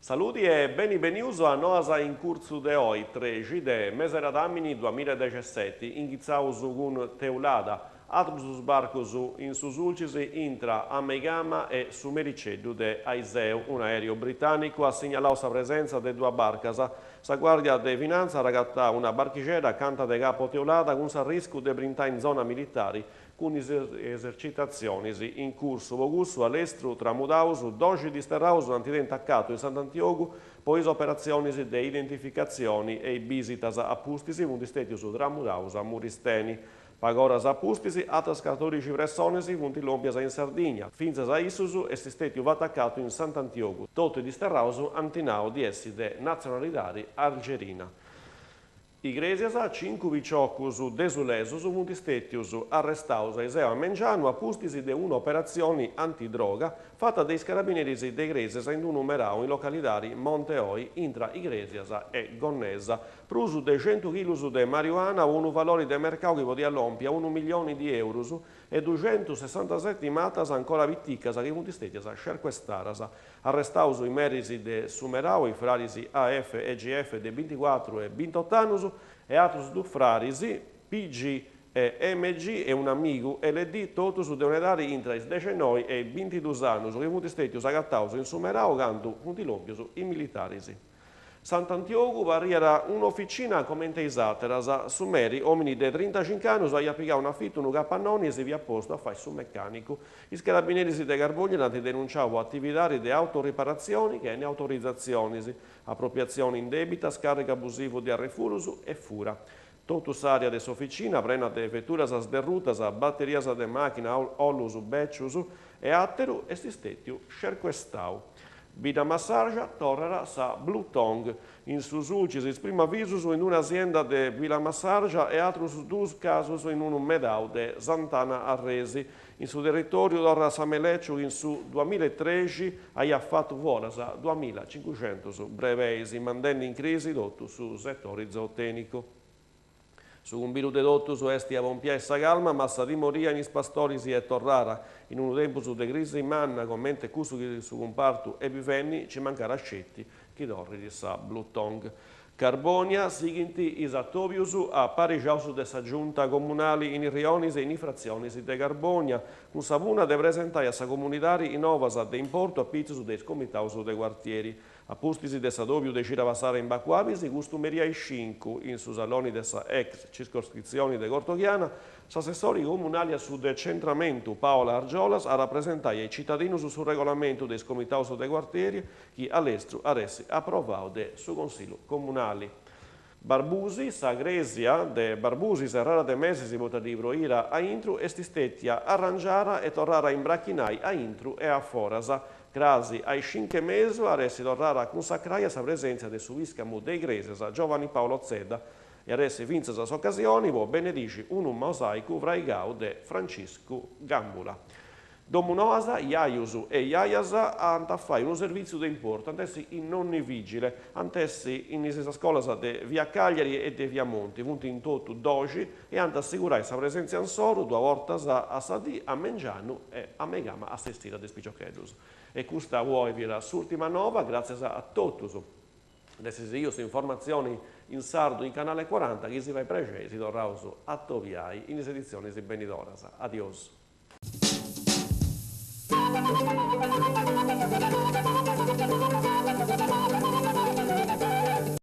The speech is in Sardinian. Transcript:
Saludi e beni benius a Noas in curtzu de oi, trexi de meseradàmini duamilla e dexesseti, inghitzaus cun Teulada, atrus sbarcus in su Sulcis intra a meigama e su mericeddu de aiseu. Un'aereu britànicu at signalau sa presèntzia de duas barcas. Sa Guàrdia de Finantza at agatau una barchixedda acanta de Capo Teulada cun s'arriscu de brintai in zona militari cun is esercitatzionis in cursu. Po cussu, a lestru tramudaus, doxi disterraus ant tentu acatu in Sant'Antiogu po is operatzionis de identificatzioni e is bisitas a pustis funt stètius tramudaus a Muristeni. Pagoras a pustis, atras catòdixi pressonis funt lòmpias in Sardigna. Fintzas a issus est stètiu fatu acatu in Sant'Antiogu. Totu is disterraus ant nau di essi de natzionalidadi algerina. Igrèsias, cincu piciocus desulesus funt stètius arrestaus aiseu a mengianu a pustis de un'operatzioni antidroga fata de is carabineris de Igrèsias in unu merau in localidadi Monte Oi intra Igrèsias e Gonnesa. Prus de centu chilus de mariuana po unu valori de mercau chi podiat lompi a unu milioni di eurus e duxentusessantaseti matas ancora piticas chi funt stètias scerquestaras. Arrestaus is meris de su merau, is fraris AF e GF de binticuatru e bintot'annus e atrus dus fraris, PG e MG e un'amigu LD, totus de un'edadi intra is dexennoi e is bintidus annus, chi funt stètius agataus in su merau candu funt lòmpius is militaris. Sant'Antiogu parriat un'oficina comente is àteras. Su meri, òmini de trintacinc'annus, aiat pigau in afitu unu capannoni e si fiat postu a fai su mecànicu. Is carabineris de Carbònia dd'ant denunciau po atividadi de autoriparatzioni chene autorizatzionis, apropiatzioni indebita, scàrrigu abusivu de arrefudus e fura. Totu s'àrea de s'oficina prena de veturas sderrutas, baterias de màchina, ollus bècius e àteru est stètiu scerquestau. Villamassargia torrat sa Blue Tongue. In su Sulcis is primu avisus in una sienda de Villamassargia e atrus dus casus in unu medau de Sant'Anna Arresi. In su territoriu torrat s'ameleciu chi in su duamillaetrexi aiat fatu foras duamillacincuxentus brebeis, mandendi in crisi totu su setori zootènicu. Su cumbidu de totus est a pompiai sa calma, ma sa timoria in is pastoris est torrara. In unu tempus de crisi manna comente cussu chi su cumpartu est bivendi, ci mancara sceti chi torrit sa Blue Tongue. Carbònia, sighint is atòbius aparixaus de sa Giunta Comunali in is rionis e in is fratzionis de Carbònia, cun sa punna de presentai a sa comunidadi is novas de importu a pitzus de is comitaus de cuartieri. A pustis de s'adòbiu de cida passada in Bacu Abis, custu merie a is cincu, in su saloni de sa ex circoscritzioni de Cortoghiana, s'assessori comunali a su decentramentu Paola Argiolas at a presentai a is citadinus su regolamentu de is comitaus de cuartieri chi a lestru at essi aprovau de su Consillu Comunali. Barbusi, Sa crèsia de Barbusi, serrada de mesis poita ddi proiat a intru, est stètia arrangiada e torrada a imbrachinai a intru e a foras. Crasi a is cincu e mesu at essi torrada a cunsacrai a sa presèntzia de su pìscamu de Igrèsias Giovanni Paolo Zedda e at essi fintzas s'ocasioni po benedixi unu mosàicu fraigau de Franciscu Gambula. Domunoas, jajus e jajas ant a fai unu servìtziu de importu, ant essi i nonni vigile, ant essi in is scolas de via Cagliari e de via Monti, funt in totu doxi e ant a assigurai sa presèntzia insoru duas bortas a sa dì, a mengianu e a meigama a s'essida de is piciocheddus. E custa oi fiat s'ùrtima nova, gràtzias a totus de essi sighiu s'informatzioni in sardu in Canale Quaranta, chi si fait prexei si torraus a atobiai in is editzionis benidoras. Adiosu.